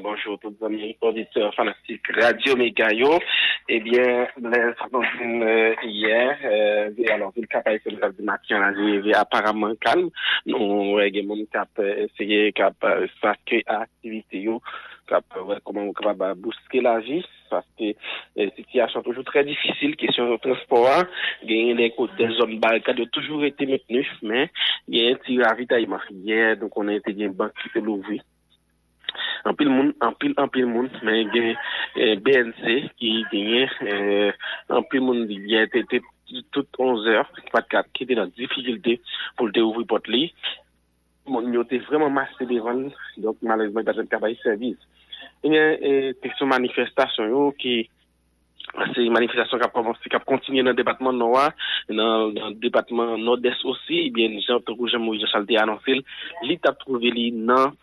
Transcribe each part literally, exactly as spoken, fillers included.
Bonjou tout zanmi oditè fanatik Radyo Mega yo. Ebyen, Blaise Blondin, yè, alò, vil Kap Ayisyen, nou t ap di maten an, li rive aparamman kalm. Nou wè gen moun k ap eseye, k ap, paske aktivite yo, k ap wè kòman yo kapab bouske lavi, paske sitiyasyon toujou trè difisil, kesyon transpò a, genyen de kote, de zòn barikad yo toujou rete mentni, men genyen ti ravitayman. Yè, nou konnen te gen bank ki te louvri. Anpil moun, anpil, anpil moun, men gen B N C ki genyen anpil moun, yè te, te tout onzè, ki pa t ka, ki te nan difikilte pou l te ouvri pòt li. Moun yo te vrèman mase devan l, donk malerezman, li pa t ka bay sèvis. Ebyen, kesyon manifestasyon yo ki se manifestasyon k ap kòmanse, k ap kontinye nan depatman Nò a, nan, nan depatman Nòdès osi, ebyen, jan, tankou jan Moïse Jean Charles te anonse l, li t ap twouve li nan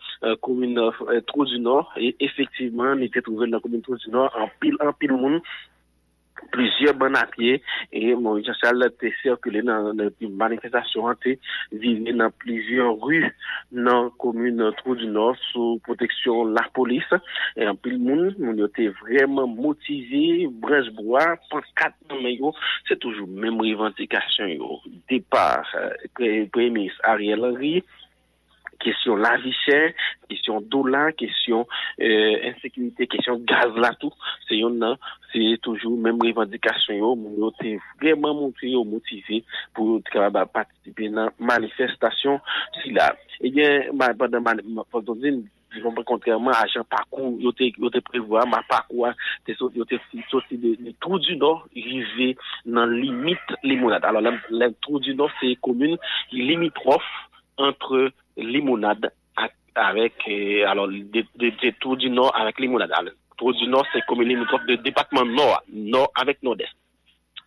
komin Trou di Nò, e efektivman, li te twouve l nan komin Trou di Nò, anpil, anpil moun, plizyè bann a pye, e Moïse Jean Charles te sikile nan, nan manifestasyon an, te vire nan plizyè ri nan komin Trou di Nò sou pwoteksyon lapolis. E anpil moun, moun yo te vrèman motive, branch bwa, pankat nan men yo, se toujou menm revandikasyon yo. Depa Premye Minis Ariel Henry, kesyon lavi chè, kesyon dola, kesyon ensekirite, kesyon gaz la tou, se yonn nan, se toujou menm revandikasyon yo. Moun yo te vrèman montre yo motive pou yo te kapab patisipe nan manifestasyon sila. Ebyen, pandan, pandan di, kontrèman a jan pakou yo te, yo te prevwa, ma pakou a te soti, yo te soti de, de Trou di Nò rive nan limit Limonad. Alò, lè, lè Trou di Nò se komin ki limitwòf ant Limonad ak, avèk, alò, de, de, de Trou di Nò avèk Limonad. Alò, Trou di Nò se komin limitwòf de depatman Nò a, Nò avèk Nòdès.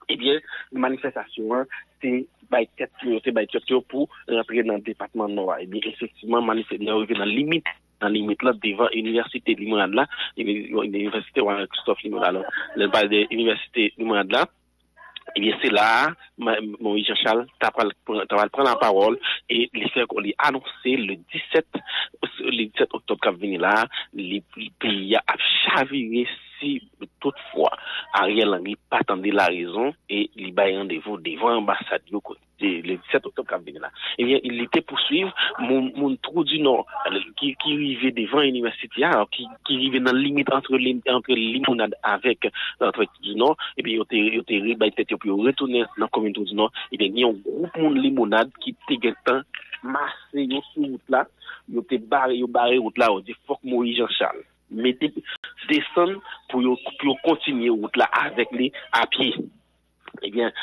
Ebyen, manifestasyon an te bay tèt yo, te bay tèt yo pou rantre nan depatman Nò a. Ebyen, efektivman, manifestasyon yo rive nan limit, nan limit la, devan inivèsite Limonad la, inivèsite Warren Christophe Limonad la. Lè n pale de inivèsite Limonad la, ebyen, se la a, Moïse Jean Charles ta pral, ta pral pran lapawòl e li fè, li anonse le disèt, le disèt oktòb k ap vini la, li, peyi a ap chavire si toutfwa Ariel Henry pa tande larezon e li bay randevou devan anbasad yo kote le disèt oktòb k ap vini la. Ebyen, li te pouswiv moun, moun Trou di Nò ki, ki rive devan inivèsite a, ki, ki rive nan limit ant, ant Limonad avèk, avèk Trou di Nò. Ebyen, yo te, yo te rebay tèt yo pou yo retounen nan komin Trou di Nò. Ebyen, gen yon gwoup moun Limonad ki te gentan mase yo sou wout la. Yo te bare, yo bare wout la, yo di fòk Moïse Jean Charles mete, desann pou yo, pou yo kontinye wout la avèk li a pye. Ebyen,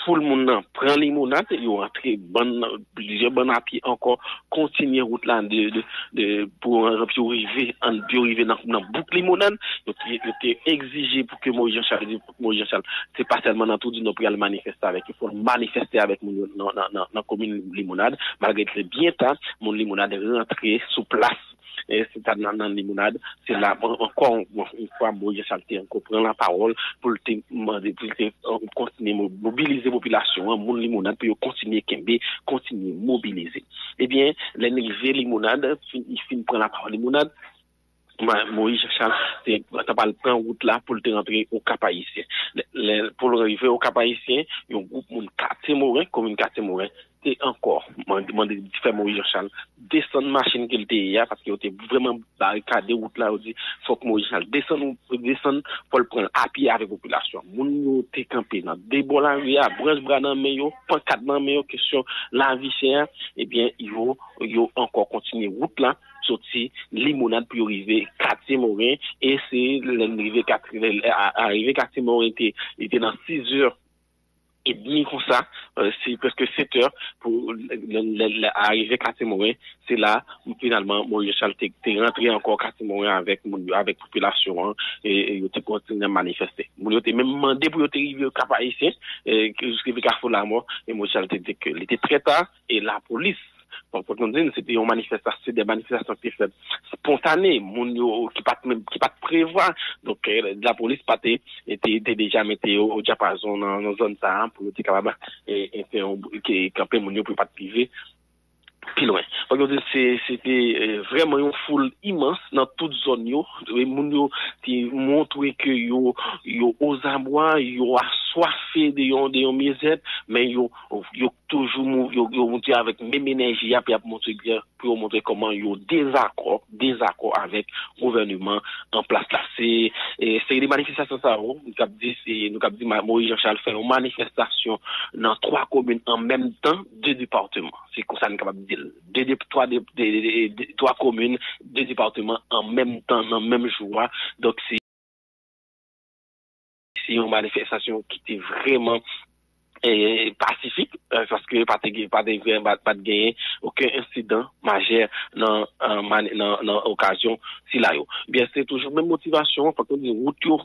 foul moun nan pran Limonad, yo rantre bann, plizyè bann a pye ankò, kontinye wout la de, de, de, pou, pou yo rive, pou yo rive nan, nan bouk Limonad. Yo te, yo te egzije pou ke Moïse Jean Charles, Moïse Jean Charles, se pa sèlman nan Trou di Nò pou y al manifeste avèk yo, fò l manifeste avèk moun yo nan, nan, nan, nan komin Limonad, malgre li te byen ta, moun Limonad rantre sou plas e se ta nan, nan Limonad, se la, ankò yon fwa, Moïse Jean Charles te ankò pran lapawòl pou l te mande, pou l te kontinye mobilize popilasyon an, moun Limonad, pou yo kontinye kenbe, kontinye mobilize. Ebyen, lè n rive Limonad, li fin pran lapawòl Limonad, Moïse Jean Charles te, ta pral pran wout la pou l te rantre Okap Ayisyen. Lè, pou l rive Okap Ayisyen, yon gwoup moun Katye Moren, komin Katye Moren, te ankò mande, mande fè Moïse Jean Charles desann machin ke l te ye a, paske yo te vrèman barikade wout la, yo di fòk Moïse Jean Charles desann, desann, fò l pran l a pye avèk popilasyon. Moun yo te kanpe nan de bò lari a, branch bwa nan men yo, pankat nan men yo, kesyon lavi chè a, ebyen, yo, yo ankò kontinye wout la, soti Limonad pou yo rive Katye Moren, e se lè n rive Katye, arive Katye Moren te, li te nan sizè edmi konsa, se prèske setè pou arive Katye Moren. Se la, finalman, Moïse Jean Charles te, te rantre ankò Katye Moren avèk moun yo, avèk popilasyon an, e yo te kontinye manifeste. Moun yo te menm mande pou yo te rive Kap Ayisyen, rive Kafou Lamò, e Moïse Jean Charles te di ke li te trè ta, e lapolis, bon, fòk nou di, se te yon manifestasyon, se de manifestasyon ki te fèt spontane, moun yo ki pa t menm, ki pa t prevwa. Donk, lapolis pa te, te, te deja mete yo o dyapazon nan, nan zòn sa a pou yo te kapab fè yon, kanpe moun yo pou yo pa t rive pi lwen. Fòk yo di se, se te eh, vrèman yon foul imans nan tout zòn yo. E moun yo te montre ke yo, yo ozabwa, yo aswafe de yon, de yon mizè, men yo, yo toujou mou- yo, yo montre avèk menm enèji a, pou y ap montre byen, pou yo montre kòman yo dezakò, dezakò avèk gouvèneman an plas la. Se, e, seri de manifestasyon sa yo, nou k ap di, se, nou k ap di Ma- Moïse Jean Charles fè yon manifestasyon nan twa komin an menm tan, de depatman. Se konsa nou kapab di l. De, de, twa, de, de, de, de, twa komin, de depatman an menm tan, nan menm jou a. Donk, se, se yon manifestasyon ki te vrèman eh, pasifik, eh, paske pa te, gen- pa te, gen- pa, pa t genyen okenn ensidan majè nan, eh, mani- nan, nan okazyon sila yo. Byen, se toujou menm motivasyon, fòk nou di wout yo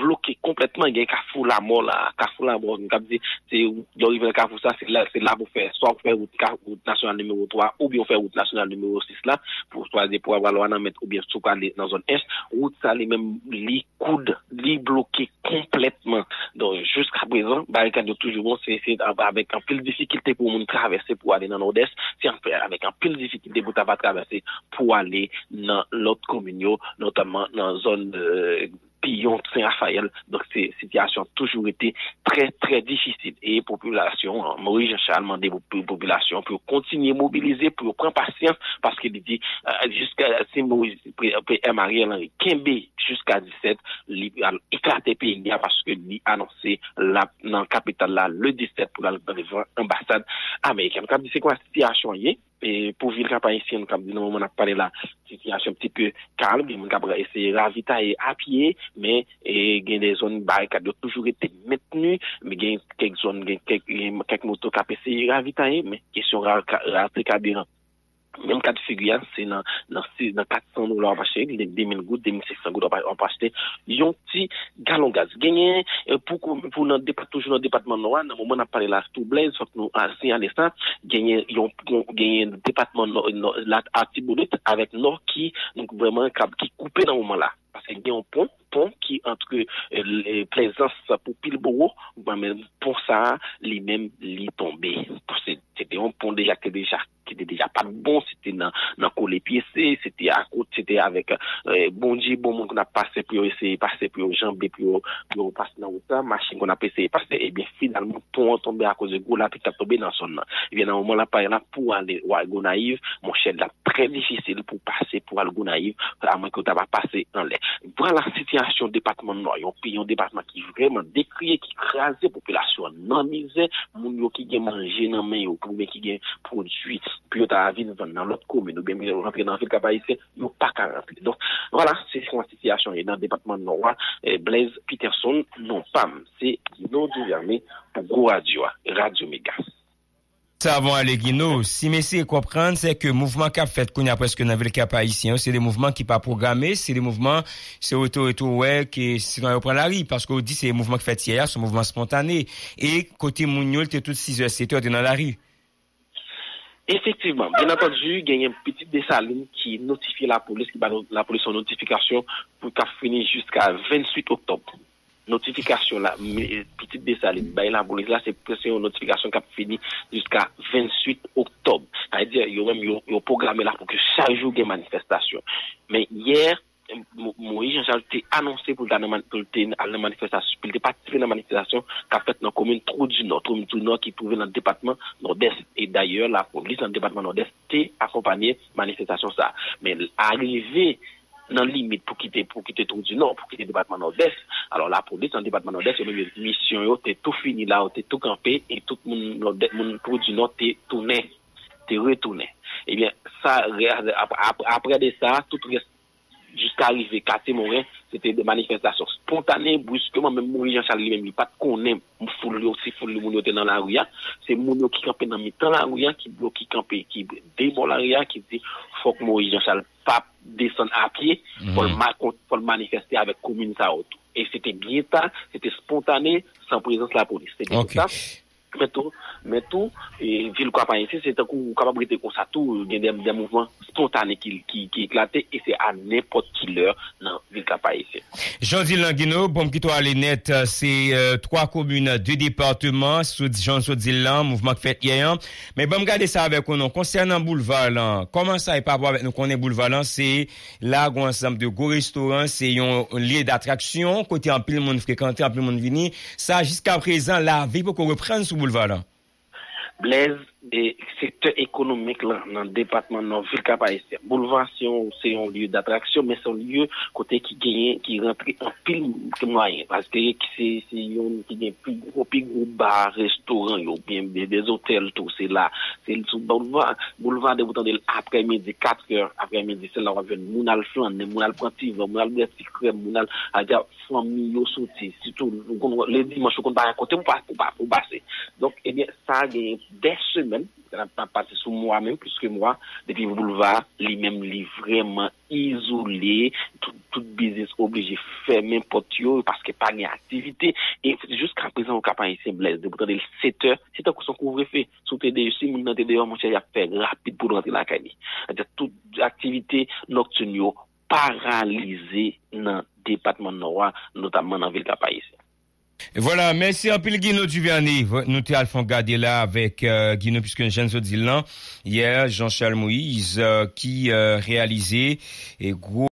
bloke konplètman, gen Kafou Lamò la, Kafou Lamò, nou kab di, se, lè w rive nan kafou sa, se la, se la pou fè, swa ou fè wout, ka- wout nasyonal nimewo twa, oubyen ou fè wout nasyonal nimewo sis la, pou swazi pou al Wanament, oubyen si w prale nan zòn Ench, wout sa li menm, li koud, li bloke konplètman. Donk, jiska prezan, barikad yo toujou bon, se, se avèk anpil difikilte pou moun travèse pou ale nan Nòdès, se anpil, avèk anpil difikilte pou ta va travèse pou ale nan lòt komin yo, notamman nan zòn, eh, Piyon, Sen Rafayèl. Donk, se, sitiyasyon toujou rete trè, trè difisil. E popilasyon an, Moïse Jean Charles mande pou, pou popilasyon pou yo kontinye mobilize, pou yo pran pasyans, paske li di, eh, jiska si Moïse, P M Ariel Henry kenbe jiska disèt, li pral eklate peyi a, paske li anonse l ap nan kapital la le disèt pou l al devan anbasad amerikèn. Nou kab di se konsa sitiyasyon an ye. E pou vil Kap Ayisyen, nou kab di nan moman n ap pale la, sitiyasyon un petit peu kalm, gen moun k ap eseye ravitaye a pye, men e, gen de zòn barikad yo toujou rete mentni, men gen kèk zòn, gen kèk, gen kèk moto k ap eseye ravitaye, men kesyon ra- ka- rate kabiran. Menm ka de figi a, se nan, nan, si- nan kat san dola w ap achte, de mil goud, de mil senk san goud w ap, w ap achte yon ti galon gaz. Genyen, eh, pou, kou- pou nan depat, toujou nan depatman Nò a, nan moman n ap pale la, tou Blaise, fòk nou a- siyale sa, genyen yon, yon- genyen depatman Nò, Nò, la Artibonit avèk Nò ki, donk, vrèman, k ap- ki koupe nan moman la. Paske gen yon pon, pon ki antre, eh, le- Plezans pou Pilbowo, men pon sa a, li menm, li tonbe. Se, se te yon pon deja ki te deja, ki te deja pa t bon, se te nan, nan kole pyese, se te akot, se te avèk, eh, Bondye, bon moun konn ap pase pou yo eseye pase, pou yo janbe, pou yo, pou yo pase nan wout la, machin konn ap eseye pase, ebyen, finalman, pon an tonbe akoz de gwo lapli k t ap tonbe nan zòn nan. Ebyen, nan moman la, pa la pou ale Gonayiv, monchè, l ap trè difisil pou pase, pou al Gonayiv, amwenke w ta va pase anlè. Vwala sitiyasyon depatman Nò, yon peyi, yon depatman ki vrèman dekriye, ki kraze, popilasyon an nan mizè, moun yo ki gen manje nan men yo, oubyen ki gen pwodui, pou yo ta vin vann nan lòt komin, oubyen pou yo rantre nan vil Kap Ayisyen, yo pa ka rantre. Donk, vwala, se konsa sitiyasyon ye nan depatman Nò a, eh, Blaise Peterson, non pa m, se Guino Duvernay pou gwo radyo a, Radyo Mega. Sa avan ale Gino, si mesye konprann, se ke mouvman k ap fèt kounye a prèske nan vil Kap Ayisyen yo, se de mouvman ki pa pwograme, se de mouvman, se reto reto wè ke sitwayen yo pran lari, paske w di se mouvman ki fèt yè a, se yon mouvman spontane, e kote moun yo, l te tout sizè, setè, yo te nan lari. Efektivman, byen antandi, genyen Pitit Desalin ki notifye lapolis, ki ba lapolis yon notifikasyon pou k ap fini jiska venntuit oktòb. Notifikasyon la, Pitit Desalin bay lapolis la, se, se yon notifikasyon k ap fini jiska venntuit oktòb. Sa vle di, yo menm, yo, yo pwograme la pou ke chak jou gen manifestasyon. Men yè, Mo- Moïse Jean Charles te anonse pou l ta nan man- pou l te al nan manifestasyon, pou l te patisipe nan manifestasyon k ap fèt nan komin Twou di Nò, Twou di Nò ki twouve nan depatman Nòdès. E dayè, lapolis nan depatman Nòdès te akonpanye manifestasyon sa a. Men arive nan limit pou kite, pou kite Twou di Nò, pou kite depatman Nòdès. Alò, lapolis nan depatman Nòdès, yo menm, yo, misyon yo te tou fini la, yo te tou kanpe, e tout moun Nòdès, moun Twou di Nò te tounen, te retounen. Ebyen, sa, ap- ap- apre de sa, tout rès, jiska rive Katye Moren, se te de manifestasyon spontane, briskeman, menm Moïse Jean Charles li menm, li pa t konnen foul yo, si foul moun yo te nan lari a. Se moun yo ki kanpe nan mitan lari a, ki blo- ki kanpe, ki de bò lari a, ki di fòk Moïse Jean Charles pa desann a pye, fò l ma- fò l manifeste avèk komin sa yo tou. E se te byen ta, se te spontane, san prezans lapolis. Se te konsa. Men tou, men tou, e, vil Kap Ayisyen, se tankou ou kapab rete konsa tou, gen de, de mouvman spontane ki, ki, ki eklate, e se a nenpòt ki lè nan Jan w di l lan, Gino, bon, m kite w ale nèt, se twa komin, de depatman, sou jan w sot di l lan, mouvman k fèt yè an. Men ban m gade sa avèk ou non. Konsènan boulva lan, kòman sa ye pa rapò avèk nou konnen boulva lan se la gen yon ansanm de gwo restoran, se yon lye datraksyon kote anpil moun frekante, anpil moun vini. Sa jiskaprezan lavi poko reprann sou boulva lan. Blèz, e, sektè ekonomik lan nan depatman Nò, vil Kap Ayisyen. Boulva se yon, se yon lye datraksyon, men se yon lye kote ki genyen, ki rantre anpil mwayen. Paske se, se yon ki gen pi gwo, pi gwo ba, restoran yo, oubyen de, de zotèl tou, se la. Se sou boulva. Boulva, depi w tande l aprèmidi, katrè aprèmidi, se la w ap jwenn moun al flannen, moun al pran ti van, moun al bwè ti krèm, moun al, al fanmi yo soti, sitou, ou konn, le dimanch, ou konn pa gen kote pou pa, pou pa, pou pase. Donk, ebyen, sa genyen dè semèn, n ap, n ap pati sou mwa menm, plis ke mwa, depi boulva, li menm, li vrèman izole, tout, tout biznis oblije fèmen pòt yo, paske pa gen aktivite, e jiskaprezan, ou ka pa gen senblèz, depi w tande l sèt è, se tankou se yon kouvrefe, si w te de, si moun nan te deyò, monchè, y ap fè rapid pou l rantre lakay li. Sètadi tout aktivite nòktin yo, paralize nan depatman Nò a, notamman nan vil Kap Ayisyen. Vwala, mèsi anpil Gino Duvernay. Nou te al fè yon gade la avèk, euh, Gino, piske jan n sot di l lan, yè, Jean Charles Moïse, euh, ki, euh, reyalize, e gwo